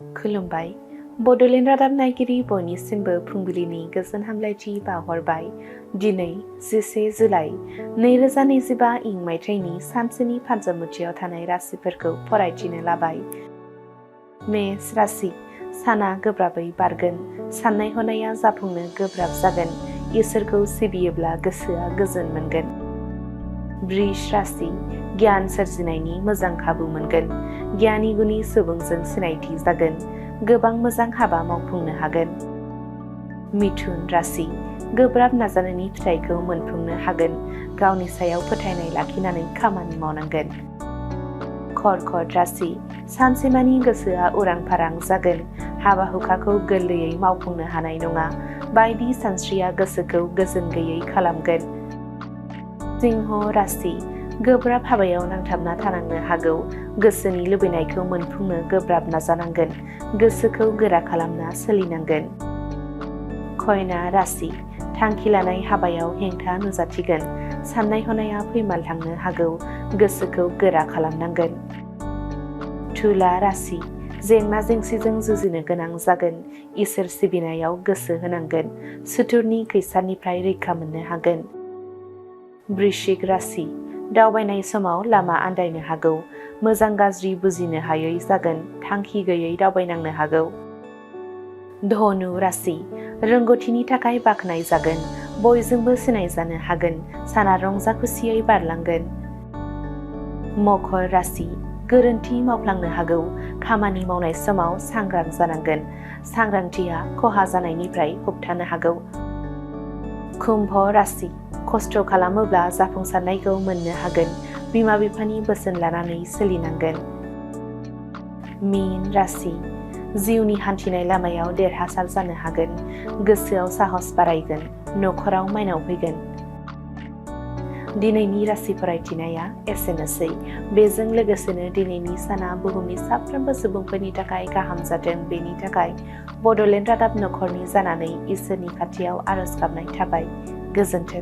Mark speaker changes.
Speaker 1: खुलुमबाय। बड'लेण्ड रादाब नायगिरि बयनिसिमबो फुंबिलिनि गोजोन हामलायथि बावहरबाय। दिनै 11 जुलाइ 2025 इं मायथाइनि सानसेनि फानजामुथियाव थानाय राशिफोरखौ फरायथिनो लाबाय। मेष राशि। साना गोब्राबै बारगोन। साननाय हनाया जाफुंनो गोब्राब जागोन। इसोरखौ सिबियोब्ला गोसोआ गोजोन मोनगोन। वृष राशि। गियान सोरजिनायनि मोजां खाबु मोनगोन। गियानि गुनि सुबुंजों सिनायथि जागोन। गोबां मोजां हाबा मावफुंनो हागोन। मिथुन राशि। गोब्राब नाजानायनि फिथाइखौ मोनफुंनो हागोन। गावनि सायाव फोथायनाय लाखिनानै खामानि मावनांगोन। कर्कट राशि। सानसेमानि गोसोआ उरां फारां जागोन। हाबा हुखाखौ गोरलैयै मावफुंनो हानाय नङा। बायदि सानस्रिया गोसोखौ गोजोन गैयै खालामगोन। सिंह राशि। गोब्राब हाबायाव नांथाबना थानांनो हागौ। गोसोनि लुबैनायखौ मोनफुंनो गोब्राब नाजानांगोन। गोसोखौ गोरा खालामना सोलिनांगोन। कन्या राशि। थांखि लानाय हाबायाव हेंथा नुजाथिगोन। साननाय हनाया फैमाल थांनो हागौ। गोसोखौ गोरा खालामनांगोन। तुला राशि। जेंना जेंसिजों जुजिनो गोनां जागोन। इसोर सिबिनायाव गोसो होनांगोन। सुथुरनि खैसारनिफ्राय रैखा मोननो हागोन। वृश्चिक राशि। दावबायनाय समाव लामा आन्दायनो हागौ। मोजां गाज्रि बुजिनो हायै जागोन। थांखि गैयै दावबायनांनो हागौ। धनु राशि। रोंगौथिनि थाखाय बाख्नाय जागोन। बयजोंबो सिनायजानो हागोन। साना रंजा खुसियै बारलांगोन। मकर राशि। गोरोन्थि मावफ्लांनो हागौ। खामानि मावनाय समाव सांग्रां जानांगोन। सांग्रांथिया खहा जानायनिफ्राय होबथानो हागौ। कुम्भ राशि। खस्थ' खालामोब्ला जाफुंसारनायखौ मोननो हागोन। बिमा बिफानि बोसोन लानानै सोलिनांगोन। मीन राशि। जिउनि हान्थिनाय लामायाव देरहासार जानो हागोन। गोसोआव साहस बारायगोन। न'खराव माइनाव फैगोन। दिनैनि राशि फरायथिनाया एसेनोसै। बेजों लोगोसेनो दिनैनि साना बुहुमनि साफ्रोमबो सुबुंफोरनि थाखाय गाहाम जाथों, बेनि थाखाय बड'लेण्ड रादाब नखरनि जानानै इसोरनि खाथियाव आरज गाबनाय थाबाय। गोजोन्थों।